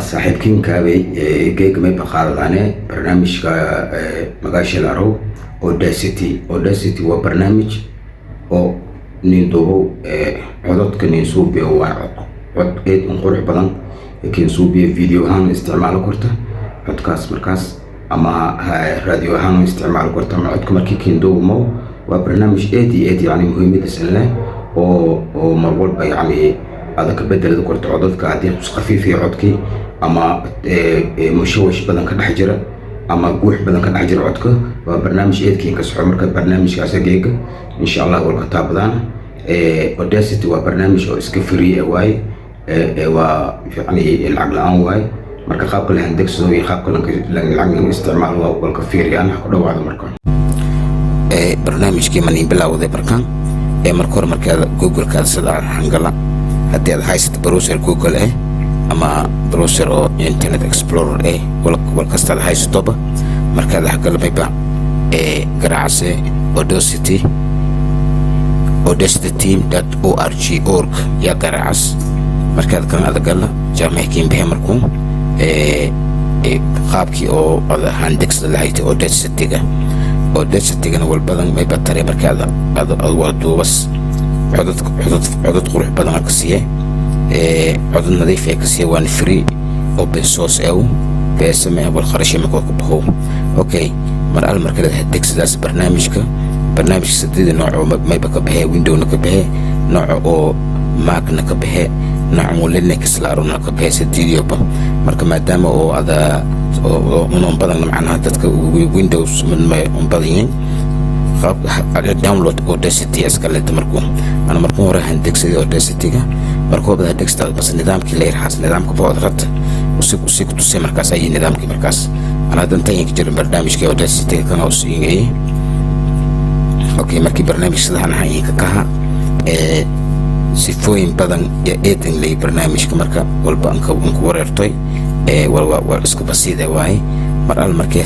Saaxiibkiinkaabay geega may baqaadadaane barnaamijka magaasha larow Audacity. Audacity waa barnaamij oo nin duubow cododka nin suubiyo, waa cod eed un qurux badan kin suubiyo. Video ahaan isticmaalo karta codkaas markaas, ama radio ahaan isticmaalo karta, ama codka markii kin duubo. Waa barnaamij aad iyo aad yani muhiimadiisa leh oo mar walba yani aad ka bedelad karto codadka haddii khafiif yahay codkii, ama mushawash badan ka dhex jira, ama guux badan ka dhex jira codka. Waa barnaamij eedkiin ka soco. Marka barnaamijkaas geega insha Allah walka taabadaan. Audacity waa barnaamij oo iska free waaye, waa yani lacag la-aan waaye. Marka qaabka la handegsado iyo qaabka lacag lagu isticmaalo waa walka fiiriyaan. Ku dhawaada marka barnaamijkii maniin bilowday. Markaan marka hore, markaad Google-kaada sida hangala, haddii aad haysato browser Google ama browser oo Internet Explorer wal kastaad haysatoba, markaad hagalamayba garaacse Audacity, audacityteam.org, org yaa garaacas. Markaad kan adagala jaamacikiin bixe, markuu qaabkii oo ad handegsada lahayd Audacity-ga. Audacity-gana walbadan mayba tare markaad ad waa duubas codad, codad qurux badan ka siiye, codad nadiif ee ka siiye, waana free, open source ew beesame wal kharashe markoo ku baxo. Okay, mar al marka degsadaas barnaamijka, barnaamijka sideeda nooc oo mayba ka baxee: Windowna ka baxee, nooca oo Macna ka baxee, nooca Linux laaruna ka baxee, sideediyoba. Marka maadaama oo ada unan badan macnaha dadka Windows un badan yihiin, download Audacity iska leta. Markuu ana markuu hore handegsaday Audacity-ga, marka hore handegsadaa bas nidaamkii la yarxaas, nidaamka bood rata usi ku tusay. Markaas ayay nidaamkii markaas ana haddan tanyanka jirin barnaamijka Audacity-ga kana usiingayay. Okay, markii barnaamij sidahan ahaan kaha sifooyin badan iyo eedan lay barnaamijka, marka walba anku wareertoy, waa iska basiida waaye. Mar al markii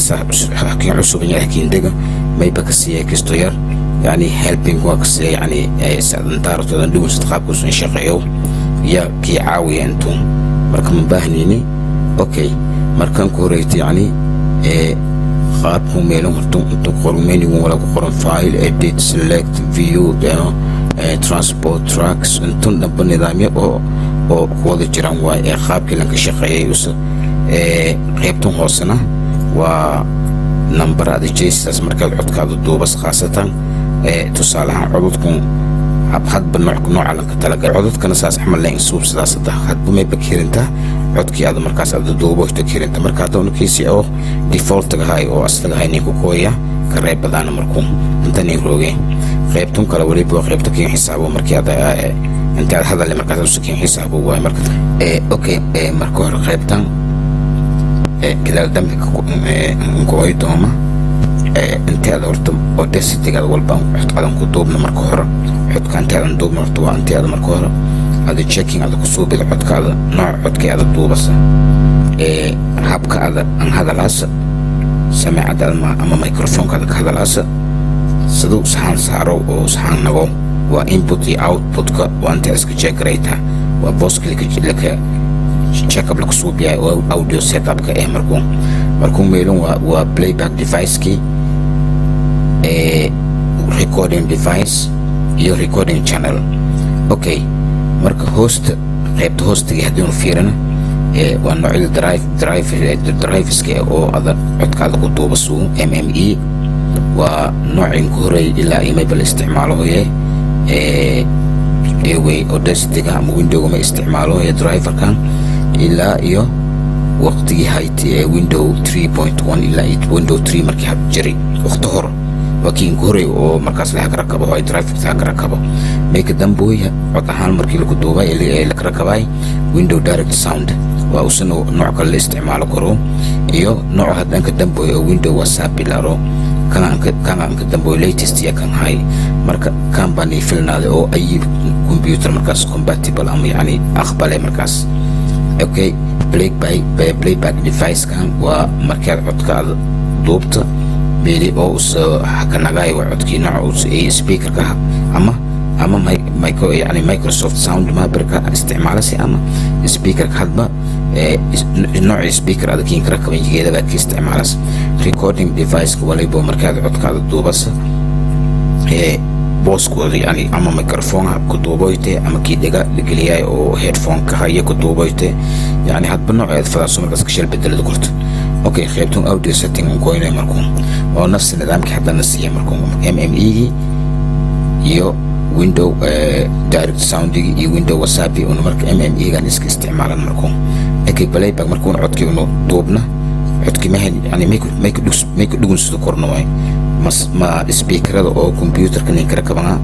kiin cusub yahay kiindega, mayba ka siiya kisto yar, yani helping waa ka siiya, yani sadan daaratoodan dhugunsad qaabkuusan shaqeeyo ya kii caawiya intuu. Marka ma baahnini. Okay, markan ku horeyta yani qaabku meelo horta intu qoran menu wala ku qoran file, edit, select, view, transport, tracks, intun dhanba nidaamyo oo ku wada jiraan waay ee qaabkii lanka shaqeeyay usa. Qaybtan hoosena waa number adjusters markaad codkaada duubas, khaasatan tusaale ahaan codadku hadba nooc nooca lanka talagalay codadkana saas camal leen suub sidaas hadda hadba mayba kirinta codkii aad markaas aad duubo hto kirinta. Marka hadda kiisi oo defaultaga hay oo aslaga hay ninku kooya ka reeb badaana markuu inta nin rooge. Qaybtun kale weliba waa qaybta kiin xisaabo markii aad inta aad hadale markaas usa kiin xisaabo waay. Marka okay, marka hore qaybtan gadaal dambe nkooy dooma intaada horta Audacity-gaada walba codkadan ku duubna. Marka hore codka intaadan duubna horta waa intaada marka hore ada checking ada ku suubida codkaada, nooca codkii ada duubasa, habka ada an hadalaasa, sameecada ama microphonekaada ka hadalaasa, siduu saxaan saaro oo saxaan nago. Waa input iyo outputka waa intaa iska check garaytaa, waa booska laka checkup laku suubiyahay oo audio setupka markuu meelon waa playback device-kii, recording device iyo recording channel. Okay, marka hoosta, qaybta hoostiga haddiinu fiirina, waa noocyada driveska oo ada codkaada ku duuba suu. MME waa noocin ku horeey ilaa iyo mayba la isticmaalo hoye ewey Audacity-ga ama Windowga ma isticmaalo hoye driverkan ilaa iyo waqtigii hayt ee Window 3.1 ilaa iyo Window 3 markii had jiray waqti hore. Waa kii inku horey oo markaas la rakabo oo driverka la rakabo. Mayka damboy cod ahaan markii lagu duubay ee la rakabay Window Direct Sound, waa usana nooc kale la isticmaalo karo, iyo nooc haddan ka damboy oo Window WASAPI laro kana anka damboy latest ya kan hay. Marka kan baan filnaaday oo ay computer markaas compatible ama yani aqbalay markaas. Okay, playback device kan waa markaad codkaada duubta meeli oo us hakanagaay waa codkii nooca us speakerka ama Ama micro, yani Microsoft Sound Mapperka isticmaalasi ama speakerka, hadba nooca speaker aad kiin kara kabanjigeeda baa ka isticmaalas. Recording device-ka waliba markaad codkaada duubasa booskooda, yani ama microphone ku duuboyte ama kii dhega la geliyay oo headphone-ka haya ku duuboyte, yani hadba nooca aad fadaaso markaas ka shal bedelada korto. Okay, qaybtan audio setting un koynay markuu oo nafsi nidaamkii haddana siiya markuu MME iyo window direct soundigi iyo window Wasapi una marka MME gan iska isticmaalan markuu. Okay, playback markuuna codkii unu duubna, codkii mahan, yani may ku dhugunsado korno waay. Mas ma speakerada oo computerka ninka rakabana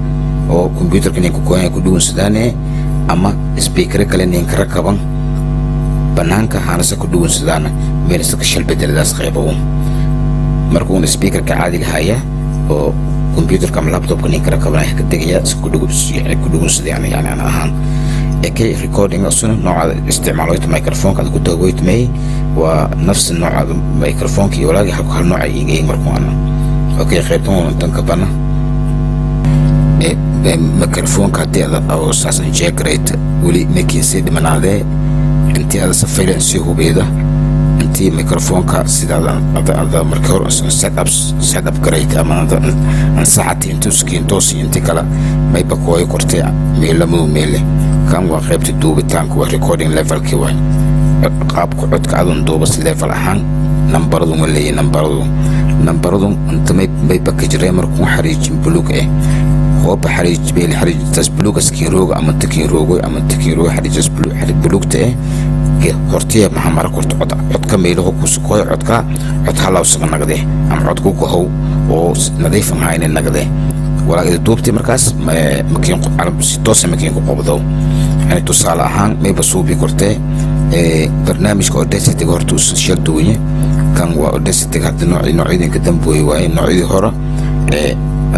oo computerka ninka koyaya ku dhugunsadaane ama speakero kale ninka rakaban banaanka haanase ku dhugunsadaana meelasa ka shal bedeladaas qaybow. Markuuna speakerka caadiga haya oo computerka ama laptopka ninka rakabanaya ka degaya si ku dhugunsada, yani ana ahaan. Eke recording asuna noocaada isticmaaloyta microphoneka aad ku daawoyt may waa nafsi noocaada microphoneka iyo walaagi hal nooca ingayin markuu ana. Okay, qaybtan waa tanka bana microphoneka haddii ada oo saasan jeegarayta weli makiin sii dhimanaadee intii ada safayla sii hubeeda intii microphoneka sidaada ada markii hore setup garayta ama ansaxati intuu iskiin toosi intii kale mayba kooyo kortee meelamadu meele. Kan waa qaybta duubitaanka, waa recording levelkii waay, qaabka codka adun duubas level ahaan. Nambaradu ma leeyahay nambaradu inta mayba ka jiree markuu xariijin buluug eh hooba xariij beel xariijtaas buluugas kiin rooga ama takiin roogoy ama takiin roogo xariijaas buluugta eh hortiya maxaa mara korto cod codka meelaho kusukooy codka cod halawsaga nagde ama cod ku gohow oo nadiifan hayne nagde walaa ida duubtay markaas makiin si toosa makiin ku qobdo. Yani tusaale ahaan mayba suubi kortee barnaamijka Audacity horta uu shal duwanye. Kan waa Audacity hadda noocyadinka damboy waaye. Noocyadii hore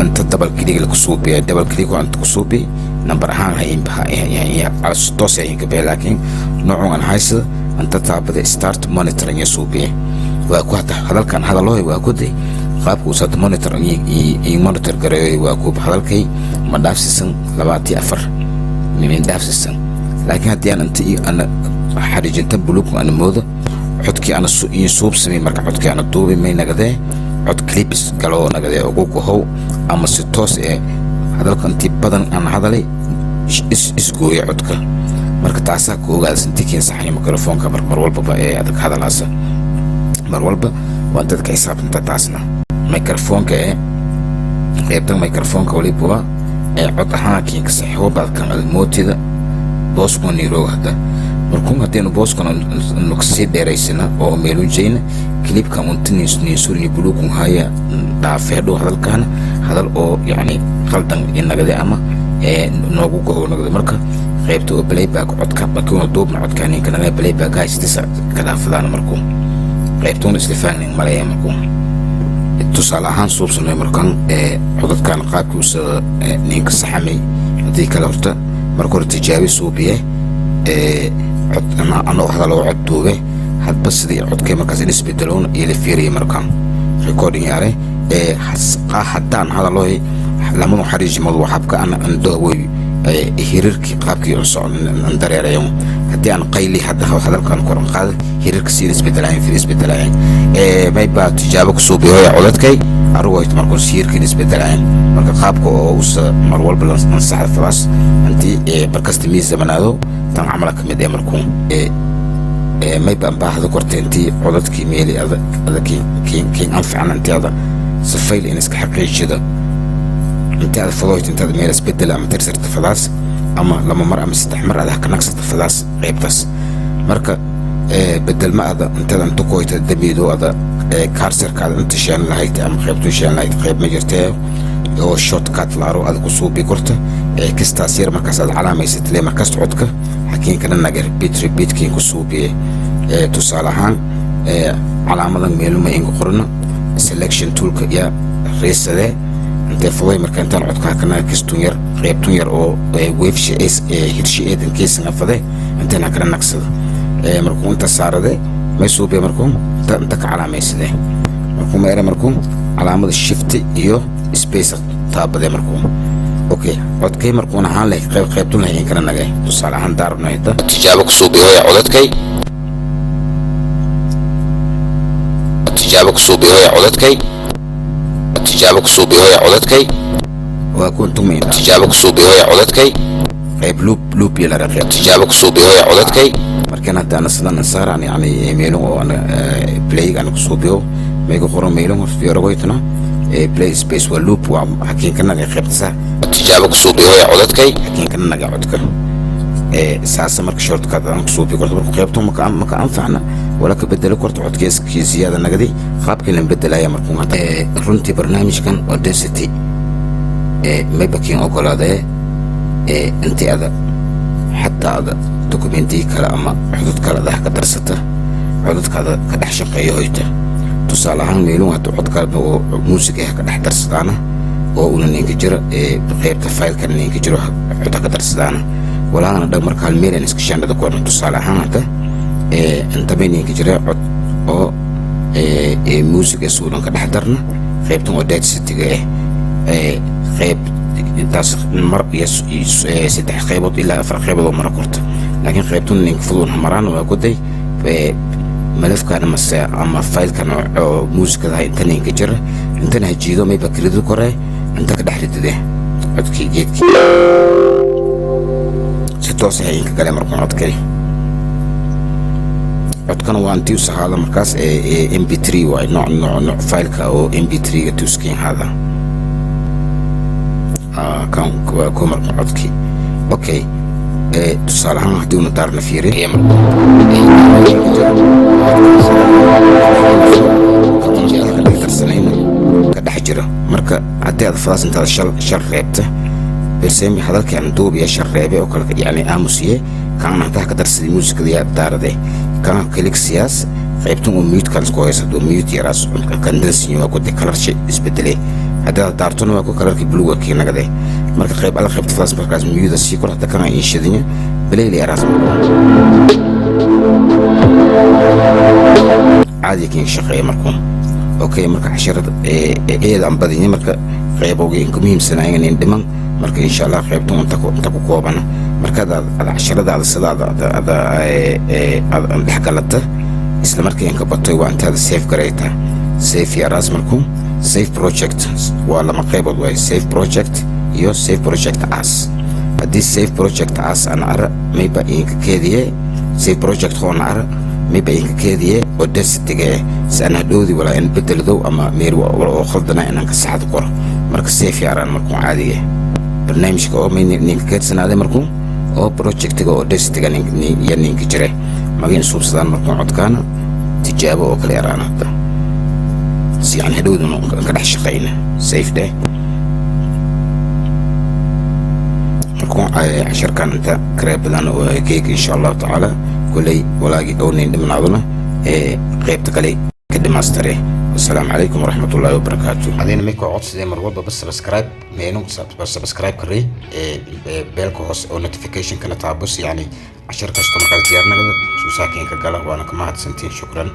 inta double click la kusuubiya, double click oo inta kusuubi number ahaan toos hayin ka, laakiin noocun aan haysada inta taabada start monitoring ya suubiye waa ku hata hadalkan hadalooy waa kuday qaabka uu start monitor iyo monitor gareeyo waa ku hadalkay ma dhaafsiisan 24 min dhaafsiisan. Laakiin haddii aan inta ana xariijinta buluug ana moodo codkii ana iyo suubsamay, marka codkii ana duubi may nagadee cod clips galoo nagadee ugu gohow ama si toos ee hadalka intii badan aan hadalay isgooya codka. Marka taasaa ku ogaada intii kiin saxayo microfoonka mar walbaba ee adag hadalaasa, mar walba waa intaad ka xisaabtanta taasna. Microfoonka ee qaybtan microfoonka waliba ee cod ahaan kiinka saxiixo baad kan adag mootida booskuna niroog hadda markuun haddaynu booskan nu kasii dheeraysana oo meelun jeyna clipkan unta niinsurini buluukun haya dhaafe hadhow hadalkaana hadal oo yacni qaldan nagade ama noogu goho nagade. Marka qaybta oo playback codka markiuna duubna codka ninka naga playback haystisa ka dhaafadaan markuu qaybtuuna isla fahmin malaya. Markuu tusaale ahaan suubsanay markan codadkan qaabkii usa ninka saxamay haddii kale horta marka hore tijaabi suubiye cod anoo hadaloo cod duube hadba sidii codkay markaas in isbedeloon iyo la fiiriya. Markaan recording yaare haddaan hadalooy lamadu xariijimadu waa habka an andahwoy hiriirkii qaabkii an dareerayo. Haddii aan qayli hadda hadalkan koran qaada hiriirka sii isbedelayan fir isbedelayan maybaa tijaabo kusoo bihoya codadkay arugoyt markuu hiriirkiin isbedelayan. Marka qaabka oo usa mar walba ansaxda fadaas intii markasta miis zamanaado tan camala ka mid ee markuu mayba baahda korta intii codadkii meeli ada kiin anfican intii ada safayl in iska xaqiijida intii aad fadoyt intaad meel isbedel ama tirsarta fadaas ama laba mar ama saddex mar aad ka nagsata fadaas qaybtaas. Marka bedelma ada intaad inta koyta dambiido ada cursorka aad inta sheen lahayd ama qaybtu sheen lahayd qayb ma jirtee oo shortcut laaro aad ku suubi korta kastaas yar markaas aad calaamaysid le markaas codka xakiinkana naga repeat repeatkiin ku suubiye. Tusaale ahaan calaamadan meeluma inka qorno selection toolka iyo riisadee intee fuday. Marka intaan codka hakana kistun yar qaybtun yar oo wave hirshi eedan keesanga fade intaan hakana nagsada markuu inta saarade may suubiye markuu inta ka calaamaysadee markuu meere markuu calaamada shift iyo space taabadee markuu. Okay, codkay markuun ahaan leh qayb qaybtun leh in kala nagay, tusaale ahaan daarabno hita. Tijaabo ku suubiyoya codadkay, tijaabo ku suubiyoya codadkay, tijaabo ku suubiyoya codadkay. Waa kuwan tumayna. Tijaabo ku suubiyoya codadkay. Qayb loop loop iyo lara qayb. Tijaabo ku suubiyoya codadkay. Markan hadda ana sidan saaraan, yani meelon oo ana play ana kusuubiyo mayga qoran meelon fiyoragoytana play space waa loop, waa hakiinka naga qaybtasa. Tijaabo ku suubiyoya codadkay. Hakiinka naga codka saasa marka shortcut aan kusuubi karto, marka qaybto maka anfacna wala ka bedelo karto codkeeskii siyaada nagadi qaabkii lan bedelaya. Markuu hadda runtii barnaamijkan Audacity mayba kiin ogolaadee intii ada xataa ada dokumentiyi kale ama codod kale ada ka darsata, cododkaada ka dhex shaqeeyo hoyta. Tusaale ahaan meelun hadda cod kale oo muusiga ka dhex darsadaana oo una ninka jiro qaybta faylka ninka jiro cod ka darsadaana walaagana dhag. Marka hal meel aan iska shaandhada ku orna. Tusaale ahaan hadda intabay ninka jira cod oo muusiga suudan ka dhex darna qaybtan Audacity-ga qayb intaas mar iyo saddex qaybood ilaa afar qaybood oo mara korta, laakiin qaybtun ninka fudud maraan waa kuday malafkan mase ama faylkan oo muusikada inta ninka jira intana hajiido mayba kiridu kore inta ka dhex ridide codkii geedkii si toos ah inka gale. Markuu codkani codkana waa intii usahaada markaas MP3 waay, nooc faylka oo MP3 ga tuskiin hada kan waa ku marka codkii. Okay, tusaale ahaan haddii una daarna fiiri darsanayna ka dhex jira. Marka haddii aad fadaas intaad shal reebta bersemi hadalkii aan duubiya shal reebe oo kale, yani aamusiye kan haddaa ka darsaday muusikada yaa daarade kan click siyaas qaybtan oo mute kan isku haysa oo mute yaraas kan dansiyo waa ku de kalar shay isbedele. Haddii aad daartona waa ku kalarkii buluuga kii nagade. Marka qayb alla qaybta fadaas markaas mute sii kor hadda kana ii shidanya baleyli yaraas caadi kiin shaqeeya markuu. Okay, marka casharada eeda aan badanya marka qaybowga inka muhiimsanaayan in dhiman. Marka insha Allah qaybtan inta ku koobana. Marka aad casharadaada sida aad dhex galata isla markii inka batay waa intaada save garayta, save yaraas. Markuu save project waa lama qaybood waay, save project iyo save project as. Haddii save project as ana ara mayba inka keediye, save project hoona ara mayba inka keediye Audacity-ga si aan hadhowdi walaa in bedeldow ama meel wala oo khaldana inaan ka saxad qoro. Marka save yaraan markuu caadiga barnaamijka oo may ninka keedsanaaday markuu oo projectiga Audacity-ga ya ninka jire maga in suubsadaan. Markuu codkaana tijaabo oo kale yaraan hadda si aan hadhowduna ka dhex shaqayna save dheh. Markuu casharkan inta kareebadan oo geeg insha Allahu tacaala kulley walaagii ownayn dhimnaaduna qaybta kale ka dhamaystire. Wasalaamu calaykum waraxmat ullaahi wabarakaatu. Adina may koo codsadee mar walbaba subscribe meenu subscribe karey beelka hoose oo notification kana taabus, yani cashar kasto markaas diyaarnagada suusaakiinka gala. Waana ka mahadsantiin, shukran.